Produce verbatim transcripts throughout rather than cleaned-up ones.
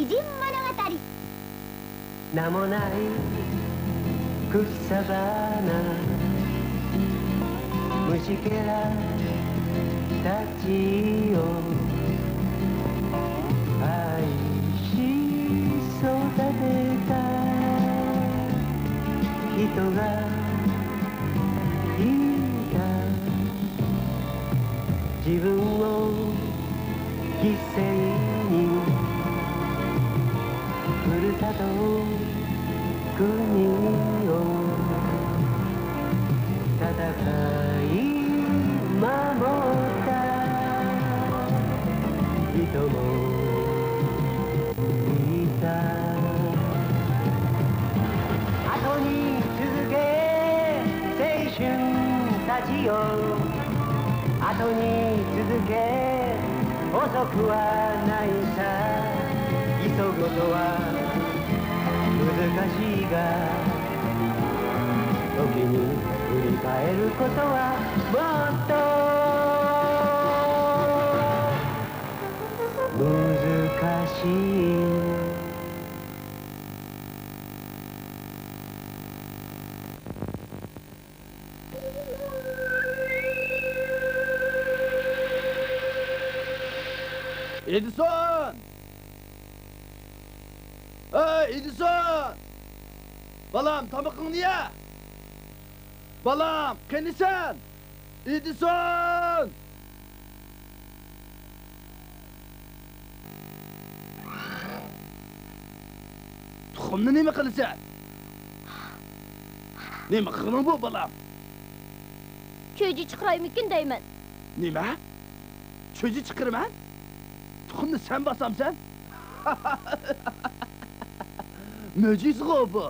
偉人物語。名もない草花、虫けらたちを愛し育てた人がいた。自分を犠牲にふるさと国を戦い守った人もいた。後に続け青春たちよ、後に続け、遅くはないさ。急ごうとは難しいが、時に振り返ることはもっと難しい。ئېدىسون! ئەي، ئېدىسون! بالام، تامىقىڭنى يە! بالام، قېنى سەن؟ ئېدىسون! تۇخۇمنى نېمە قىلىسەن؟ نېمە قىلغىنىڭ بۇ، بالام؟ چۆجە چىقىرايمىكىن دەيمەن. نېمە؟ چۆجە چىقىرىمەن؟ تۇخۇمنى سەن باسامسەن؟ مۆجىزىغۇ بۇ!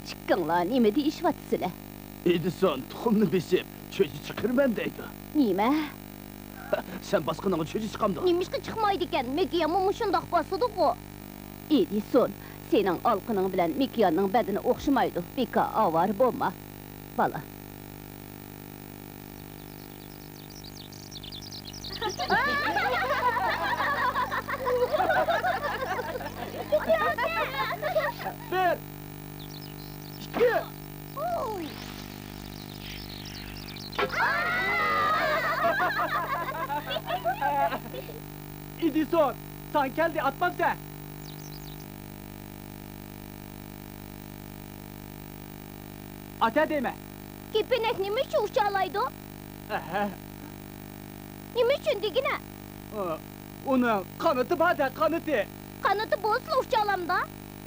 ئىككىڭلار نېمە دېيىشىۋاتىسىلەر؟ ئېدىسون تۇخۇمنى بېسىپ، چۆجە چىقىرىمەن دەيدۇ. نېمە؟ سەن باسقىنىڭغا چۆجە چىقامدۇ؟ نېمىشقا چىقمايدىكەن؟ مېكىيانمۇ مۇشۇنداق باسىدۇغۇ. ئېدىسون، سېنىڭ ئالىقىنىڭ بىلەن مېكىياننىڭ بەدىنى ئوخشىمايدۇ. بىكار ئاۋارە بولما، بالا. بىر، ئىككى. ئېدىسون، ساڭا كەلدى، ئاتمامسەن؟ ئاتە دەيمەن. كېپىنەك نېمە ئۈچۈن ئۇچالايدۇ؟ ئەھە. نېمە ئۈچۈن دېگىنە؟ ئۇنىڭ قانىتى بار-دە، قانىتى. قانىتى بولسىلا ئۇچالامدا؟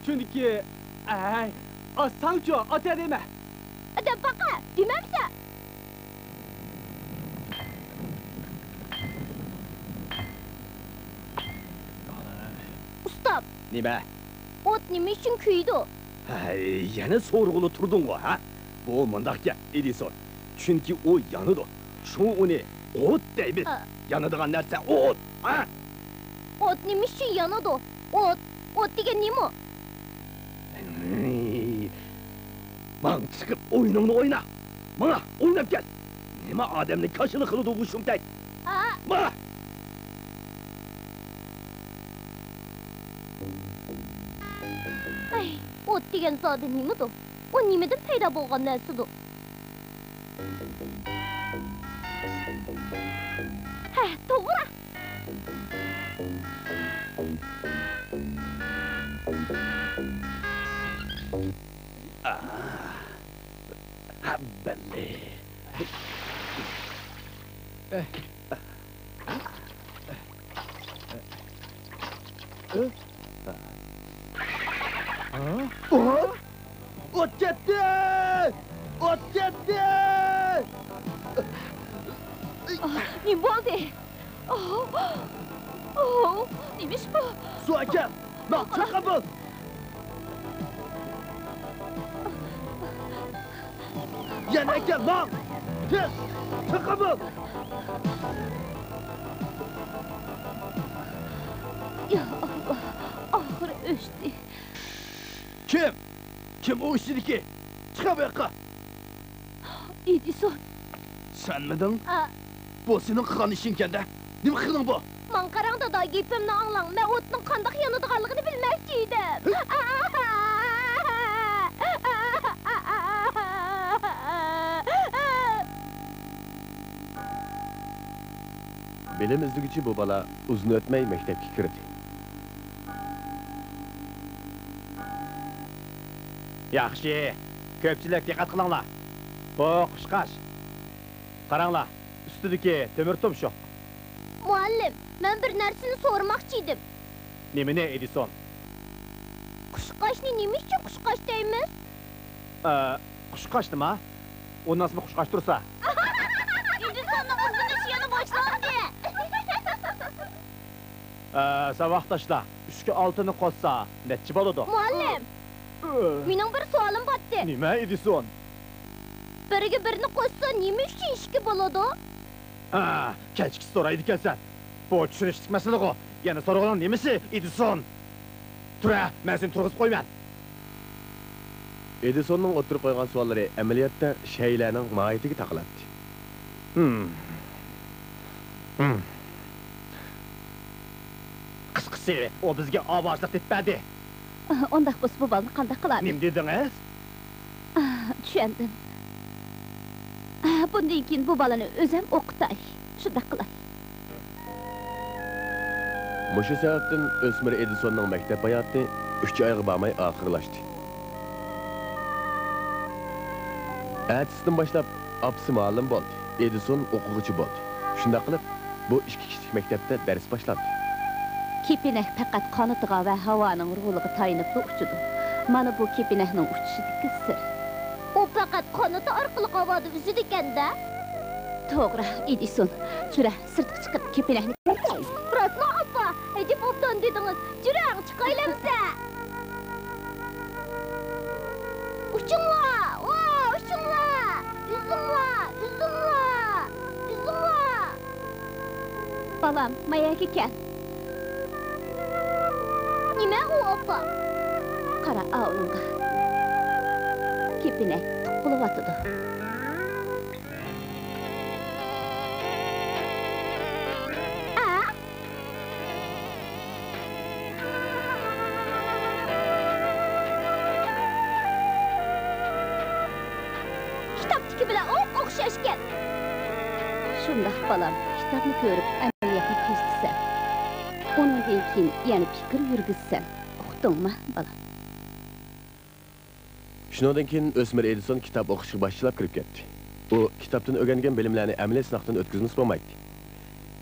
چۈنكى، ئەي، ئاسساڭچۇ، ئاتە دەيمەن. دەپ باقە، دېمەمسە. ئۇستام. نېمە؟ ئوت نېمە ئۈچۈن كۆيىدۇ؟ ھەي، يەنە سورىغىلى تۇردۇڭغۇ، ھە؟ بۇ مۇنداق گەپ، ئېدىسون. چۈنكى ئۇ يانىدۇ. شۇڭا ئۇنى ئوت دەيمىز. ئا. يانىدىغان نەرسە ئوت، ھە؟ ئوت نېمە ئۈچۈن يانىدۇ؟ ئوت، ئوت دېگەن نېمە؟ ماڭا چىقىپ ئويۇنۇڭنى ئوينا. ماڭا ئويناپ كەل. نېمە ئادەمنى كاشىلا قىلىدۇ بۇ شۇمتەك؟ ئا. ماڭا! ئەي، ئوت دېگەن زادى نېمىدۇ؟ ئۇ نېمىدىن پەيدا بولغان نەرسىدۇ؟ ھە، توغرا! ئاھ، ھە، بەللى. ئوت! ئوت كەتتى! ئوت كەتتى! ئاھ، نېمە بولدى؟ ئاھ، ئاھ، نېمە ئىش بۇ؟ سۇ ئەكەل! ماڭ، چاققان بول! يەنە ئەكەل، ماڭ! تېز! چاققان بول! يا ئاللا، ئاخىرى ئۆچتى. كىم؟ كىم ئۇ ئىچىدىكى؟ چىقە بۇ ياققا! ئېدىسون. سەنمىدىڭ؟ ئا. بۇ سېنىڭ قىلغان ئىشىڭكەن-دە. نېمە قىلدىڭ بۇ؟ ماڭا قاراڭ، دادا، گېپىمنى ئاڭلاڭ. مەن ئوتنىڭ قانداق يانىدىغانلىقىنى بىلمەكچى ئىدىم. بىلىم ئىزدىگۈچى بۇ بالا ئۇزۇن ئۆتمەي مەكتەپكە كىردى. ياخشى، كۆپچىلىك دىققەت قىلىڭلار. بۇ قۇشقاچ. قاراڭلار، ئۈستىدىكى تۆمۈر تۇمشۇق. مۇئەللىم، مەن بىر نەرسىنى سورىماقچى ئىدىم. نېمىنى، ئېدىسون؟ قۇشقاچنى نېمە ئۈچۈن قۇشقاچ دەيمىز؟ ئە، قۇشقاچ نېمە؟ ئۇ ناسمۇ قۇشقاچ تۇرسا؟ ئېدىسوننىڭ ئىزدىنىشى يەنە باشلاندى. ئە، ساۋاقداشلار، ئۈچكە ئالتىنى قوشسا نەچچە بولىدۇ؟ مۇئەللىم، ئە، مېنىڭ بىر سوئالىم بارتى. نېمە، ئېدىسون؟ بىرگە بىرنى قوشسا نېمە ئۈچۈن ئىككى بولىدۇ؟ ھە، كەچكىچە سورايدىكەنسەن. بۇ چۈشىنىشلىك مەسىلىغۇ. يەنە سورىغىنىڭ نېمىسى، ئېدىسون؟ تۇرە، مەن سېنى تۇرغۇزۇپ قويىمەن. ئېدىسوننىڭ ئوتتۇرىغا قويغان سوئاللىرى ئەمەلىيەتتە شەيلەنىڭ ماھىيىتىگە تاقىلاتتى. ھىم. ھىم. قىسقىسى، ئۇ بىزگە ئاۋارىچىلىق تېپىپ بەردى. ئۇنداق بولسا، بۇ بالىنى قانداق قىلارمىز؟ نېمە دېدىڭىز؟ ئاھ، چۈشەندىم. ئاھ، بۇندىن كېيىن بۇ بالىنى ئۆزۈم ئوقۇتاي. شۇنداق قىلاي. مۇشۇ سەۋەبتىن ئۆسمۈر ئېدىسوننىڭ مەكتەپ ھاياتى ئۈچ ئايغا بارماي ئاخىرلاشتى. ئەتىسىدىن باشلاپ ئاپىسى مۇئەللىم بولدى، ئېدىسون ئوقۇغۇچى بولدى. شۇنداق قىلىپ، بۇ ئىككى كىشىلىك مەكتەپتە دەرس باشلاندى. كېپىنەك پەقەت قانىتىغا ۋە ھاۋانىڭ رولىغا تايىنىپلا ئۇچىدۇ. مانا بۇ كېپىنەكنىڭ ئۇچۇشىدىكى سىر. ئۇ پەقەت قانىتى ئارقىلىق ھاۋادا ئۈزىدىكەن-دە. توغرا، ئېدىسون. يۈرە، سىرتقا چىقىپ كېپىنەكنى كۆرەي. راستمۇ، ئاپا؟ ئەجەب ئوبدان دېدىڭىز. يۈرەڭ، چىقايلى ئەمسە. ئۇچۇڭلار! ۋا، ئۇچۇڭلار! ئۈزۈڭلار! ئۈزۈڭلار! ئۈزۈڭلار! بالام، مايەگە كەل. نېمە ئۇ، ئاپا؟ قارا ئاۋۇلۇڭغا. كېپىنەك توققۇلىۋاتىدۇ. ئە؟ كىتابتىكى بىلەن ئوق ئوخشاشكەن. شۇنداق، بالام، كىتابنى كۆرۈپ ئەمەلىيەتنى كۆزىتىسەن. ئۇنىڭدىن كېيىن يەنە پىكىر يۈرگۈزىسەن. ئۇقتۇڭمۇ، بالام؟ شۇنىڭدىن كېيىن ئۆسمۈر ئېدىسون كىتاب ئوقۇشقا باشلاپ كىرىپ كەتتى. ئۇ كىتابتىن ئۆگەنگەن بىلىملەرنى ئەمەلىي سىناقتىن ئۆتكۈزمىسە بولمايتتى.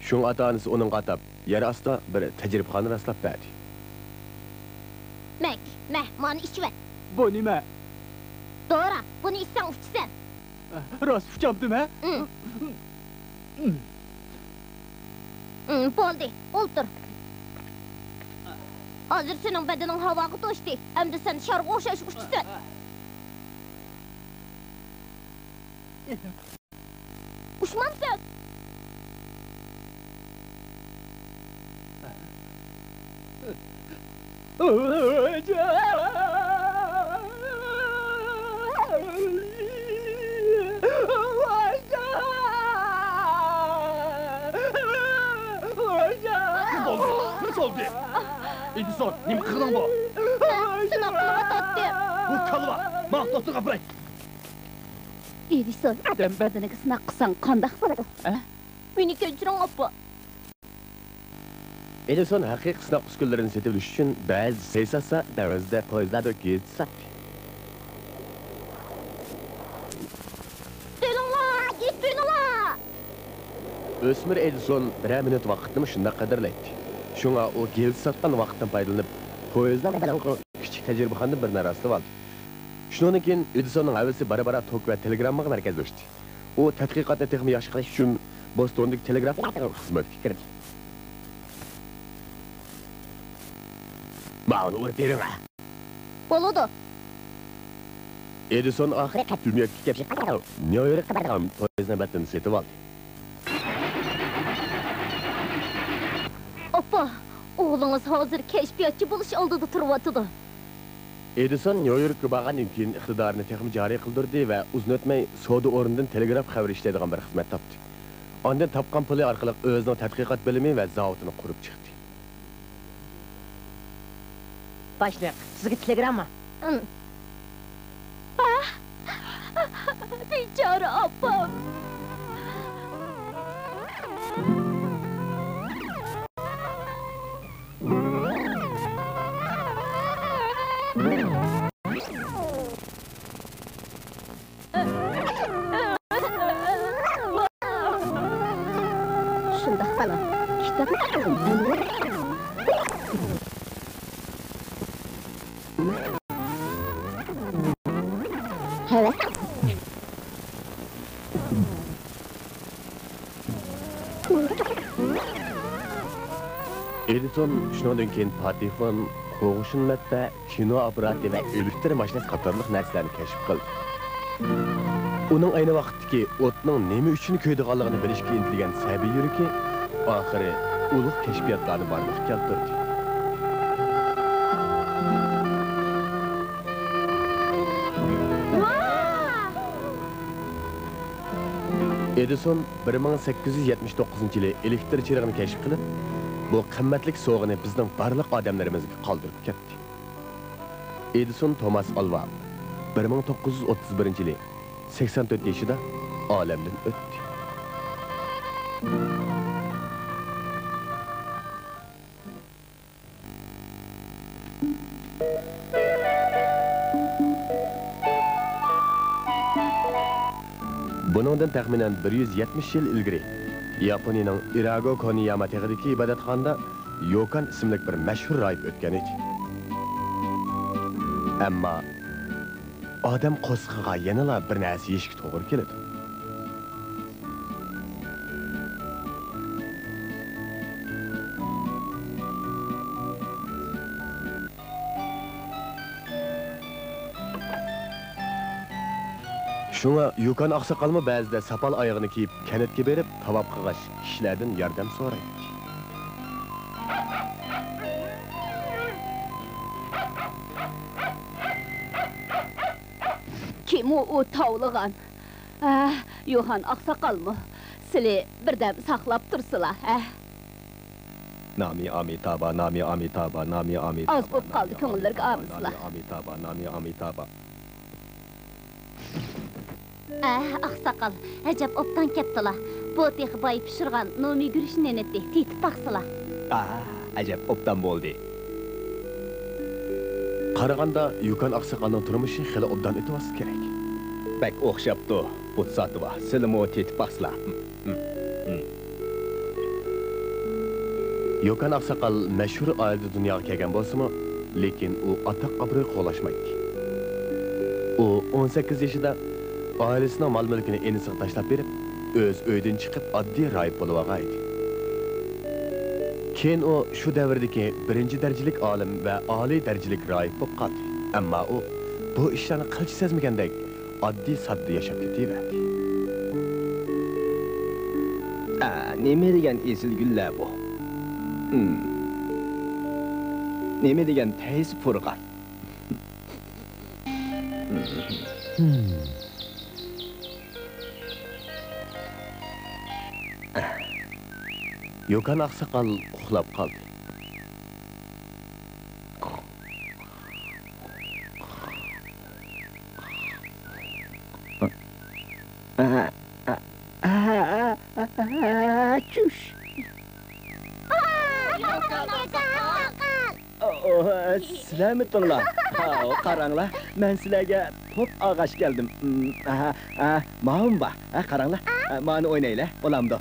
شۇڭا ئاتا-ئانىسى ئۇنىڭغا ئاتاپ، يەر ئاستىدا بىر تەجرىبىخانا راسلاپ بەردى. مەك، مە، مانى ئىچىۋەت. بۇ نېمە؟ دورا، بۇنى ئىچسەڭ ئۇچىسەن. راست ئۇچامدىم، ھە؟ ئىم. ئىم، بولدى، ئولتۇر. ھازىر سېنىڭ بەدىنىڭ ھاۋاغا توشتى. ئەمدى سەن شارغا ئوخشاش ئۇچىسەن. ئۇچمامسەن؟ نېمە بولدى؟ نېمە بولدى؟ ئېدىسون، نېمە قىلدىڭ بۇ؟ سىناق قىلىۋاتاتتىم. بۇ كالۋا، ماڭا دوختۇرغا ئاپىراي. ئېدىسون، ئادەم بەدىنىگە سىناق قىلساڭ قانداق بولىدۇ؟ ھە؟ مېنى كەچۈرۈڭ، ئاپا. ئېدىسون ھەقىقىي سىناق ئۈسكۈنىلىرىنى سېتىۋېلىش ئۈچۈن بەزى سەي ساتسا، دەرۋازىدا پويىزلاردەك گېزىت ساتتى. تۇرۇڭلار، گېزىت بېرىڭلار! ئۆسمۈر ئېدىسون بىرەر مىنۇت ۋاقىتنىمۇ شۇنداق قەدىرلەيتتى. شۇڭا ئۇ گېزىت ساتقان ۋاقىتتىن پايدىلىنىپ، پويىزلار بىلەن كىچىك تەجرىبىخانىدىن بىرىنى راسلىۋالدى. شۇنىڭدىن كېيىن ئېدىسوننىڭ ھەۋىسى بارا-بارا توك ۋە تېلېگراممىغا مەركەزلەشتى. ئۇ تەتقىقاتنى تېخىمۇ ياخشى قىلىش ئۈچۈن بوستوندىكى تېلېگراف خىزمىتىگە كىردى. ماۋۇنى ئۇرۇپ بېرىڭە. بولىدۇ. ئېدىسون ئاخىرى قەتئىي نىيەتكە كەپ، نيۇ يوركقا بارىدىغان پويىزنىڭ بېلىتىنى سېتىۋالدى. ئاپا، ئوغلىڭىز ھازىر كەشپىياتچى بولۇش ئالدىدا تۇرۇۋاتىدۇ. ئېدىسون نيۇ يوركقا بارغاندىن كېيىن ئىقتىدارىنى تېخىمۇ جارى قىلدۇردى ۋە ئۇزۇن ئۆتمەي سودا ئورنىدىن تېلېگراف خەۋىرى ئىشلەيدىغان بىر خىزمەت تاپتى. ئاندىن تاپقان پۇلى ئارقىلىق ئۆزىنىڭ تەتقىقات بۆلۈمى ۋە زاۋۇتىنى قۇرۇپ چىقتى. باشلىق، سىزگە تېلېگرامما. بىچارە ئاپام. شۇنداق، بالام. كىتاب. ھەۋەس. ئېدىسون شۇنىڭدىن كېيىن پاتېفون، قوغۇشۇن مەتبەئە، كىنو ئاپپاراتى ۋە ئېلېكتر ماشىنىسى قاتارلىق نەرسىلەرنى كەشىپ قىلدى. ئۇنىڭ ئەينى ۋاقىتتىكى ئوتنىڭ نېمە ئۈچۈن كۆيىدىغانلىقىنى بىلىشكە ئىنتىلگەن سەبىي يۈرىكى ئاخىرى ئۇلۇغ كەشپىياتلارنى بارلىققا كەلتۈردى. ئېدىسون بىر مىڭ سەككىز يۈز يەتمىش توققۇزىنچى يىلى ئېلېكتر چىرىغىنى كەشىپ قىلىپ، بۇ قىممەتلىك سوۋغىنى بىزنىڭ بارلىق ئادەملىرىمىزگە قالدۇرۇپ كەتتى. ئېدىسون توماس ئالۋا بىر مىڭ توققۇز يۈز ئوتتۇز بىرىنچى يىلى سەكسەن تۆت يېشىدا ئالەمدىن ئۆتتى. بۇنىڭدىن تەخمىنەن بىر يۈز يەتمىش يىل ئىلگىرى، ياپونىيىنىڭ ئىراگو كونىياما تېغىدىكى ئىبادەتخانىدا يوكان ئىسىملىك بىر مەشھۇر راھىب ئۆتكەن ئىدى. ئەمما ئادەم قورسىقىغا يەنىلا بىر نەرسە يېيىشكە توغرا كېلىدۇ. شۇڭا يۇكان ئاقساقالمۇ بەزىدە ساپال ئايىغىنى كىيىپ، كەنتكە بېرىپ، تاۋاپ قىلغاچ، كىشىلەردىن ياردەم سورايتتى. كىم ئۇ، ئۇ تاۋلىغان؟ ھە، يوھان ئاقساقالمۇ؟ سىلى بىردەم ساقلاپ تۇرسىلا، ھە؟ نامى ئامىتابا، نامى ئامىتابا، نامى ئامىتابا، ئاز بوپ قالدى، نامى كۆڭۈللىرىگە ئامىتابا، ئامىسىلا. نامى ئامىتابا، نامى ئامىتابا. ئە، ئاقساقال، ئەجەب ئوبدان كەپتىلا. بۇ تېخى بايا پىشۇرغان نومى گۈرۈچ نېنىتى، تېتىپ باقسىلا. ئا، ئەجەب ئوبدان بولدى. قارىغاندا، يۇكان ئاقساقالنىڭ تۇرمۇشى خېلى ئوبدان ئۆتۈۋاتسا كېرەك. بەك ئوخشاپتۇ، بۇتساتىۋا، سىلىمۇ تېتىپ باقسىلا. يوكان ئاقساقال مەشھۇر ئائىلىدە دۇنياغا كەلگەن بولسىمۇ، لېكىن ئۇ ئاتاق-ئابرۇي قوغلاشمايتتى. ئۇ ئون سەككىز يېشىدا ئائىلىسىنىڭ مال-مۈلكىنى ئىنىسىغا تاشلاپ بېرىپ، ئۆز ئۆيىدىن چىقىپ، ئاددىي راھىب بولۇۋالغان ئىدى. كېيىن ئۇ شۇ دەۋردىكى بىرىنچى دەرىجىلىك ئالىم ۋە ئالىي دەرىجىلىك راھىب بولۇپ قالدى. ئەمما ئۇ بۇ ئىشلارنى قىلچە سەزمىگەندەك، ئاددىي-ساددا ياشاپ كېتىۋەردى. ئە، نېمە دېگەن ئېسىل گۈللەر بۇ؟ ھىم. نېمە دېگەن پەيزى پۇرغان. ھىم. يوكان ئاقساقال ئۇخلاپ قالدى. چۈش. سىلەرمىتىڭلار؟ قاراڭلار، مەن سىلەرگە توپ ئالغاچ كەلدىم. ماۋۇمۇ بار، قاراڭلار. مانى ئوينايلى، بولامدۇ؟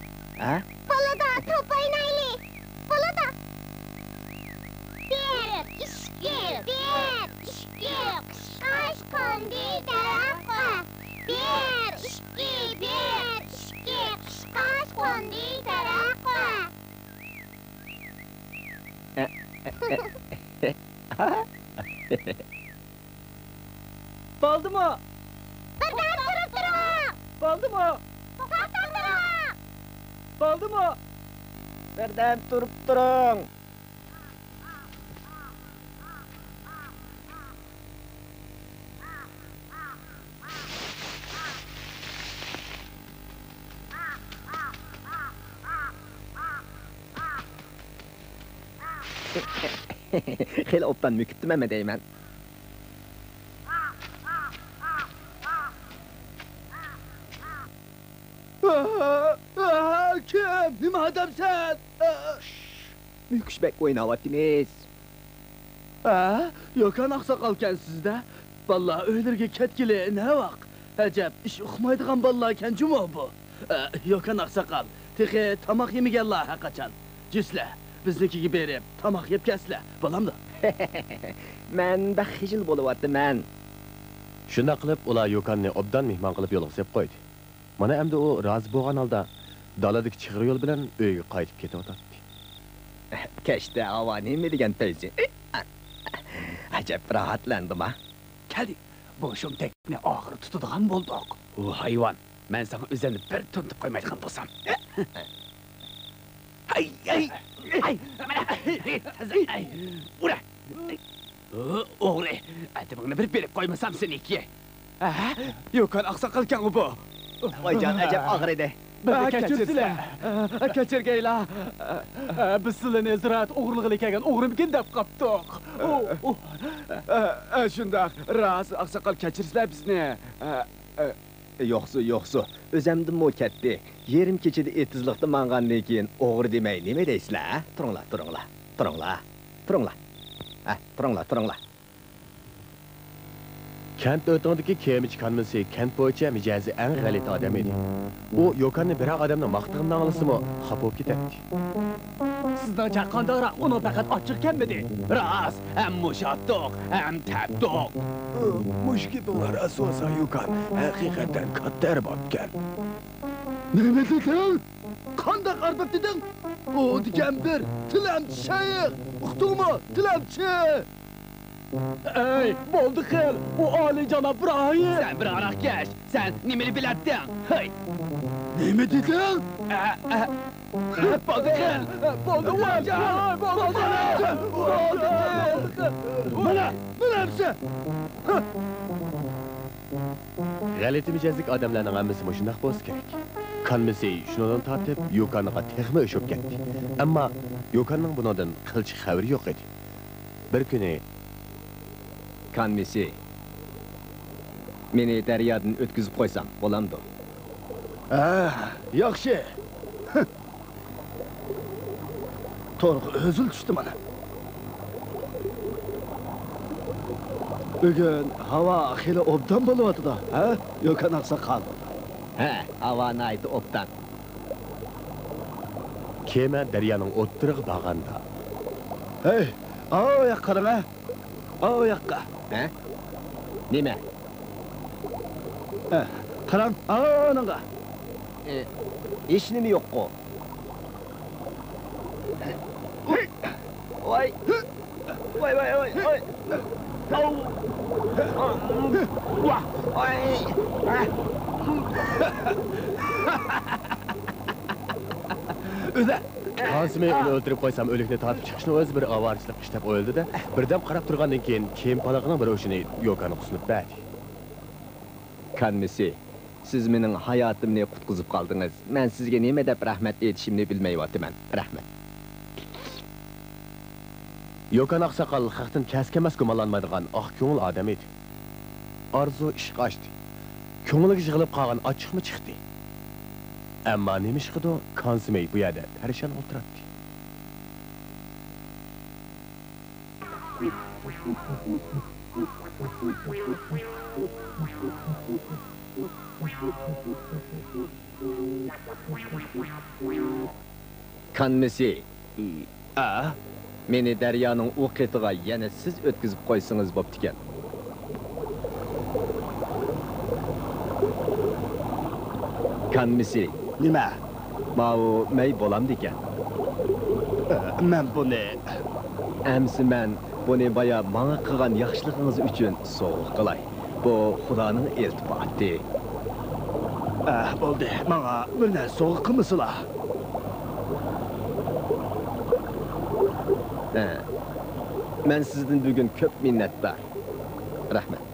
بولىدۇ، توپ ئوينايلى. بولىدۇ. بىر، ئىككى، بىر، ئىككى، قىشقاچ قوندى دەرەخقە. بىر، ئىككى، بىر، ئىككى، قىشقاچ قوندى دەرەخقە. بولدىمۇ؟ بىردەم تۇرۇپ تۇرۇڭ! بولدىمۇ؟ توختاپ تۇرۇڭ! بولدىمۇ؟ بىردەم تۇرۇپ تۇرۇڭ! خېلى ئوبدان مۆكۈپتىمەنمۇ دەيمەن. ئاھ، ئاھ، كىم؟ نېمە ئادەمسەن؟ ئاھ. مۆكۈش بەك ئويناۋاتىمىز. ھە؟ يوكان ئاقساقالكەنسىز-دە؟ بالىلار ئۆيلىرىگە كەتكىلى نەۋاق؟ ئەجەب، ئىش ئۇقمايدىغان بالىلاركەن جۇمۇ بۇ. ئە، يوكان ئاقساقال، تېخى تاماق يېمىگەنلا ھەرقاچان. جۈسلە، بىزنىڭكىگە بېرىپ تاماق يەپ كەلسىلە، بولامدۇ؟ مەن بەك خىجىل بولۇۋاتىمەن. شۇنداق قىلىپ، ئۇلار يوكاننى ئوبدان مېھمان قىلىپ يولغا سېلىپ قويدى. مانا ئەمدى ئۇ رازى بولغان ھالدا دالىدىكى چىغىر يول بىلەن ئۆيىگە قايتىپ كېتىۋاتاتتى. كەچتە ھاۋا نېمە دېگەن پەيزى؟ ئەجەب راھەتلەندىما؟ كەلدى. بۇ شۇمتەكنى ئاخىرى تۇتىدىغان بولدۇق. ئۇ ھايۋان، مەن ساڭا ئۆزۈمنى بىر تونۇتۇپ قويمايدىغان بولسام. ھەي، ھەي، ھەي، مانا، ھەي، تازا، ھەي، ئۇرە. ئوغرى، ئەدىپىڭنى بىر بېرىپ قويمىسام سېنىڭكى. ھە؟ يوكان ئاقساقالكەنغۇ بۇ. ۋايجان، ئەجەب ئاغرىدى. بىزنى كەچۈرسىلە. كەچۈرگەيلا. بىز سىلىنى زىرائەت ئوغرىلىغىلى كەلگەن ئوغرىمىكىن دەپ قاپتۇق. ئە، شۇنداق، راست، ئاقساقال، كەچۈرسىلە بىزنى. ئە، ئە. يوقسۇ، يوقسۇ، ئۆزەمدىنمۇ كەتتى. يېرىم كېچىدە ئېتىزلىقتا ماڭغاندىن كېيىن ئوغرى دېمەي نېمە دەيسىلە، ھە؟ تۇرۇڭلار، تۇرۇڭلار، تۇرۇڭلار، تۇرۇڭلار. ھە، تۇرۇڭلار، تۇرۇڭلار. كەنت ئۆتىڭىدىكى كېمىچى كانمىسى كەنت بويىچە مىجەزى ئەڭ غەلىتە ئادەم ئىدى. ئۇ يوكاننى بىرەر ئادەمنىڭ ماختىغىنىنى ئاڭلىسىمۇ خاپا بولۇپ كېتەتتى. سىزنىڭچە قانداقراق؟ ئۇنىڭ پەقەت ئاچچىقى كەممىدى. راست، ھەم ئۇشاتتۇق، ھەم تەپتۇق. مۇشۇ گېپىڭلار راست بولسا، يوكان ھەقىقەتەن كاتتا ئەربابكەن. نېمە دېدىڭ؟ قانداق ئەرباب دېدىڭ؟ ئۇ دېگەن بىر تىلەمچى شەيخ. ئۇقتۇڭمۇ؟ تىلەمچى! ئەي، بولدى قىل، ئۇ ئالىيجاناب راھىب! سەن بىر ھاراقكەش، سەن نېمىنى بىلەتتىڭ؟ ھەي! نېمە دېدىڭ؟ ئە، ئە. بولدى قىل! بولدى قىل! بولدى قىل! بولدى قىل! مانا، مانا ئەمسە! غەلىتە مىجەزلىك ئادەملەرنىڭ ھەممىسى مۇشۇنداق بولسا كېرەك. كانمىسى شۇنىڭدىن تارتىپ يوكانغا تېخىمۇ ئۆچۈپ كەتتى. ئەمما يوكاننىڭ بۇنىڭدىن قىلچە خەۋىرى يوق ئىدى. بىر كۈنى، كانمىسى، مېنى دەريادىن ئۆتكۈزۈپ قويساڭ بولامدۇ؟ ھە، ياخشى. تورغا ئۆزۈل چۈشتى مانا. بۈگۈن ھاۋا خېلى ئوبدان بولۇۋاتىدۇ، ھە، يوكان ئاقساقال؟ ھە، ھاۋا ناھايىتى ئوبدان. كېمە دەريانىڭ ئوتتۇرىغا بارغاندا. ھەي، ئاۋۇ ياققا قاراڭ، ھە. ئاۋۇ ياققا. ھە؟ نېمە؟ ھە، قاراڭ، ئانىڭغا. ئى، ھېچنېمە يوققۇ. ۋاي. ۋاي، ۋاي، ۋاي، ۋاي. ئاۋۇ. ۋاھ. ۋاي. ئۆلە. كانسىمى ئۇنى ئۆلتۈرۈپ قويسام، ئۆلۈكنى تارتىپ چىقىشنىڭ ئۆزى بىر ئاۋارىچىلىق ئىش دەپ ئويلىدى-دە، بىردەم قاراپ تۇرغاندىن كېيىن، كېمە پالىقىنىڭ بىر ئۇچىنى يوكانغا سۇنۇپ بەردى. كانمىسى، سىز مېنىڭ ھاياتىمنى قۇتقۇزۇپ قالدىڭىز. مەن سىزگە نېمە دەپ رەھمەت ئېيتىشىمنى بىلمەيۋاتىمەن. رەھمەت. يوكان ئاقساقال خەقتىن كەس-كەمەس گۇمانلانمايدىغان ئاق كۆڭۈل ئادەم ئىدى. ئارزۇ ئىشقا ئاشتى. كۆڭلىگە يىغىلىپ قالغان ئاچچىقمۇ چىقتى. ئەمما نېمىشقىدۇر كانسىمەي بۇ يەردە پەرىشان ئولتۇراتتى. كانمىسى. ئە؟ مېنى دەريانىڭ ئۇ قېتىغا يەنە سىز ئۆتكۈزۈپ قويسىڭىز بوپتىكەن. كانمىسى. نېمە؟ ماۋۇ مەي بولامدىكەن؟ ئە، مەن بۇنى. ئەمسە مەن بۇنى بايا ماڭا قىلغان ياخشىلىقىڭىز ئۈچۈن سوۋغا قىلاي. بۇ خۇدانىڭ ئىلتىپاتى. ئە، بولدى، ماڭا بىر نەرسە سوۋغا قىلمىسىلا. ھە، مەن سىزدىن بۈگۈن كۆپ مىننەتدار. رەھمەت.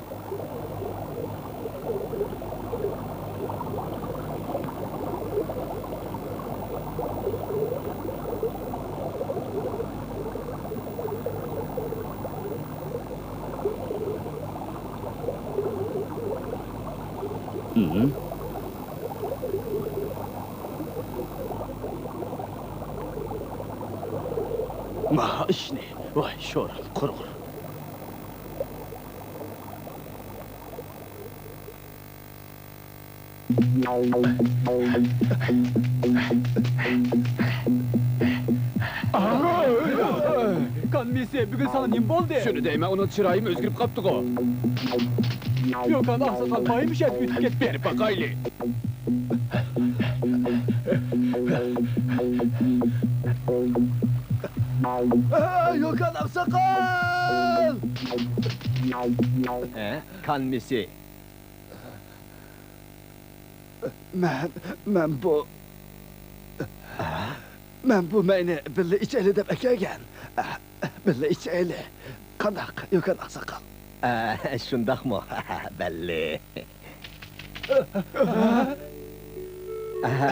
ما ئىشنى، ۋاي شورۇن قۇرغۇر. قانمىسى، بۈگۈن ساڭا نېمە بولدى؟ شۇنى دەيمەن، ئۇنىڭ چىرايىمۇ ئۆزگىرىپ قاپتىغۇ. يوكان ئاقساقال بايىمىش ئەپ ئۆتۈپ كەتتى. بېرىپ باقايلى. ئە، يوكان ئاقساقال! ئە، قانمىسى. مەن، مەن بۇ، مەن بۇ مەينى بىللە ئىچەيلى دەپ ئەكەلگەن. بىللە ئىچەيلى. قانداق، يوكان ئاقساقال؟ ئە، شۇنداقمۇ؟ بەللى. ئە،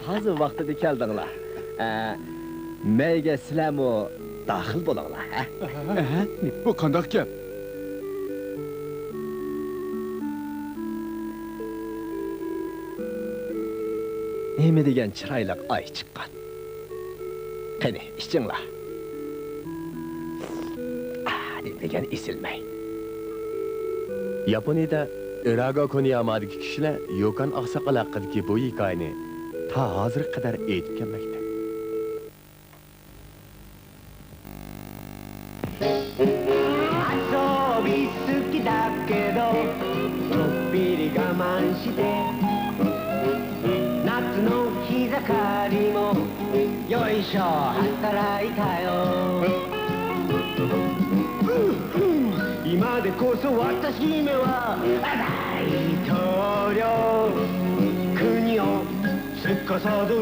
تازا ۋاقتىدا كەلدىڭلار. ئە، مەيگە سىلەرمۇ داخىل بولۇڭلار، ھە؟ ئەھە، بۇ قانداق گەپ؟ نېمە دېگەن چىرايلىق ئاي چىققان. قېنى، ئىچىڭلار. ئاھ، نېمە دېگەن ئېسىل مەي. ياپونىيەدە ئىراگا كونيامادىكى كىشىلەر يوكان ئاقساقال ھەققىدىكى بۇ ھېكايىنى تا ھازىرغا قەدەر ئېيتىپ كەلمەكتە. 遊び好きだけど、ちょっぴり我慢して、夏の日盛りもよいしょ、働いたよ。今でこそ私には大統領、国を司る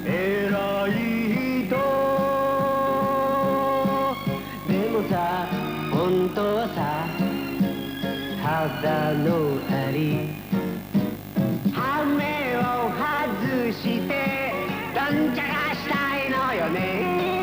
偉い人。でもさ、本当はさ、ただのアリ。羽目を外して、どんちゃかしたいのよね。